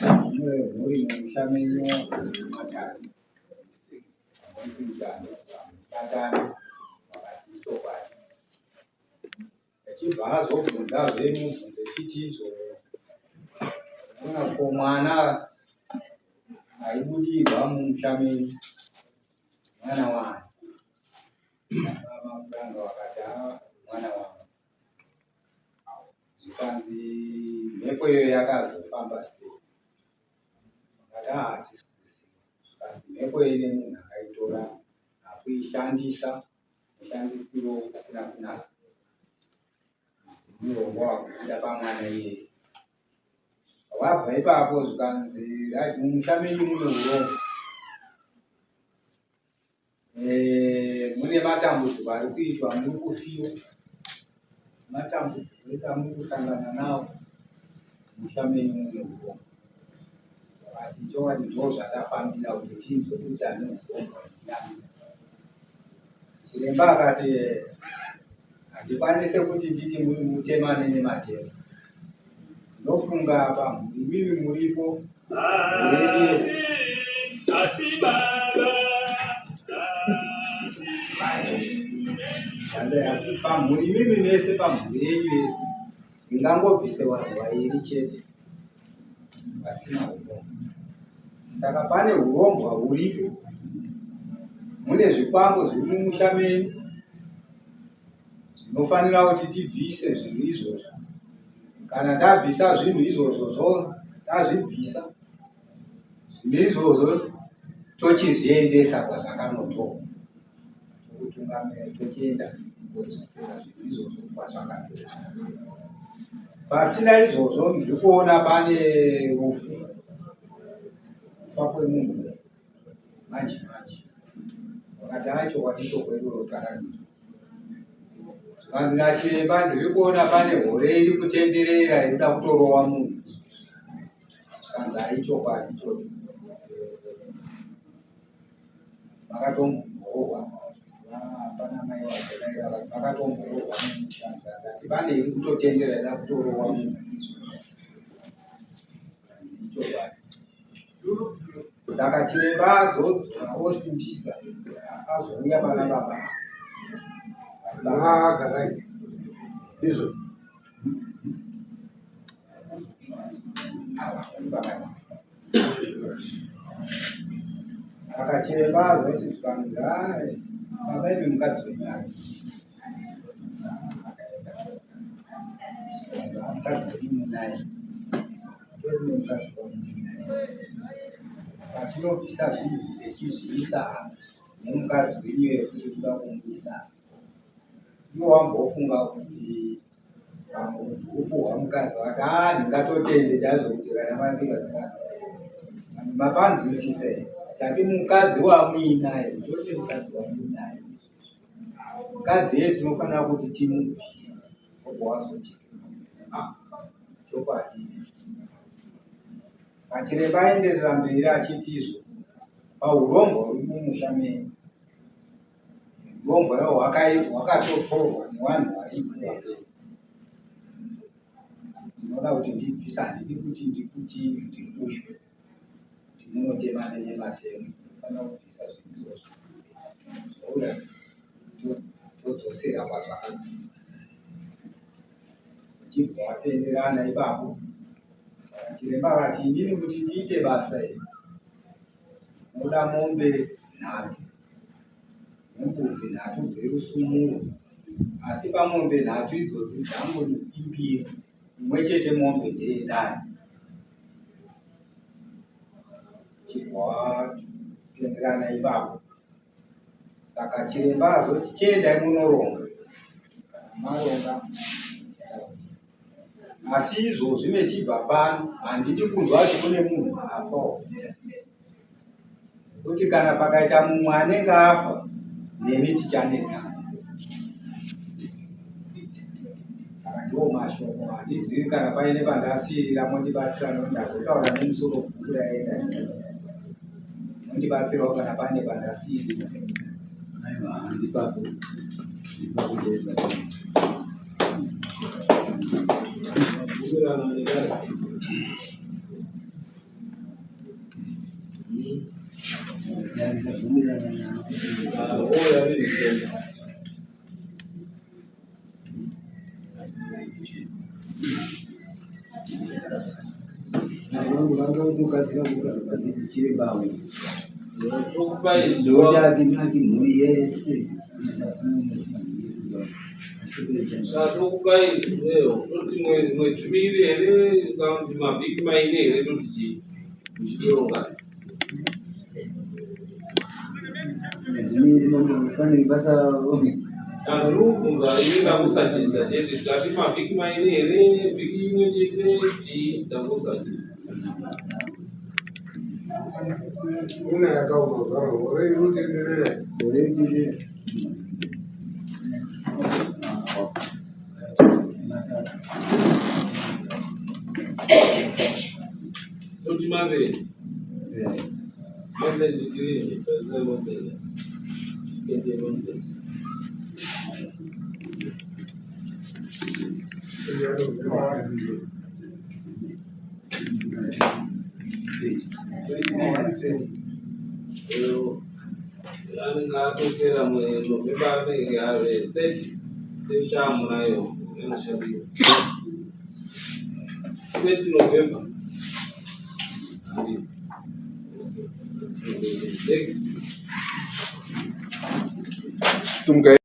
Mune mhuri mumusha menyu matare kuita batana vakati ichokwadi. Achibva azobvunzazve mubvunzo echiti izvo ko mwana aibudirwa mumusha menyu mwana wani? Muranga vakati mwana wangu. Zvikanzi mhepo iyoyo yakazofamba sei? Vakati hatisi kuziva. Zvikanzi mhepo iyi nemunhu akaitora akuishandisa mushandisiro usina kunaka. Murombo wakubuda pamwana iyeye. Wabva ipapo zvikanzi right mumusha menyu mune urombo. Eh, mune matambudziko ari kuitwa muri kufiwa matambudziko ese amuri kusangana nawo musha menyu mune urombo vati chokwadi ndo zvatafambira kuti tinzwe kuti ane urombo ndiani chiremba akati handikwanise kuti nditi mutemane nematemo ndofunga apa imimi muripo pamhuri imimi mese pamhuri yenyu yese ndingangobvise vanhu vairi chete vasina urombwa saka pane urombwa huripo mune zvikwambo zviri mumusha menyu zvinofanira kuti tibvise zvinhu izvozvo kana tabvisa zvinhu izvozvo zvo tazvibvisa zvinhu izvozvo tochizviendesa kwazvakanotorwa tokutungamira tochienda kodzosera zvinhu izvozvo kwazvakanotorwa pasina izvozvo ndiri kuona pane rufu kufa kwemunhu manje manje wakati achokwadi shoko iroro taranzwa zvikanzi nachiremba ndiri kuona pane hore iri kutenderera inoda kutorova munhu zvikanzi aichokwadi ichocho vakatombororwa pana mai vazodaira vakatombororwa nemushandi akati pane iri kutotendera ida kutorova munhu ichokwadi Saka chiremba azodzora osimbisa azouya pana baba. Garai. Izvo. Saka chiremba azoti zvikanzi baba imi mukadzi wenyu ari. Mukadzi wenyu munaye. Patinobvisa zvinhu izvi techizviisa apa nemukadzi wenyu here futi kuda kumuisa iwe wambofunga kuti kupuhwa mukadzi wake a ah, ndingatotende chaizvo kuti kana mabika mapanzwisisa here tati mukadzi wamuinaye ndoti mukadzi wamuinaye mukadzi yeye tinofanira kuti timubvise obva wazoti ah, chokwadi Machiremba aenderera mberi achiti izvo pahurombwa huri mumusha menyu hurombwa iwo hwakatotorwa nevanhu varipo vapenyu tinoda kuti ndibvisa handidi kuti ndikuti ndikuyu kuti munotemane nematemo fanira kubvisa zvinhu izvozvo zvouya todzosera kwazvakabva Vachibva vatenderana ipapo. Chiremba akati inini kuti ndiite basa iri ndoda mombe nhatu nembudzi nhatu dzerusumuro asi pamombe nhatu idzodzi dzangu imbiri imwe chete mombe ndeyedare chibva watenderana ipapo Saka chiremba azoti chiendai munoronga. Kana maronga asi izvozvi mechibva pano handidi kunzwa kuti kune munhu afa nekuti kana pakaita mumwe anenge afa nemi tichanetsana saka ndiwo mashoko handizivi kana paine pandasiirira mondibatsira nokuti ndazotaura nemusoro bhuku raenda Mondibatsirawo kana pane pandasiirira. Aiwa, ndipapo. Ndipapo ndeza. Ndakabvumirana navo. Ouya riri. Vangu vanga kutokasika kugara chiremba uyu. Tokupai zuva. Ndokuti ati mhuri yese. Saka tokupai zuveyo, toti mwedzi miiri here kana kuti mavhiki mairi here, toti chii muchitoronga? Mwedzi miiri mambo pane basa. Kana ndiri kubvunza ini, ndakusachisa chete. Tati mavhiki mairi here, vhiki imwe chete, chii, ndakusachisa. Una yakaoma zvaro, gore inotenderera. Gore riri. Toti month month degree, month kende month. Anenge atopera November, anenge ave 30 tamunayo inoshandira 30 November. Handi. Next. Simuka.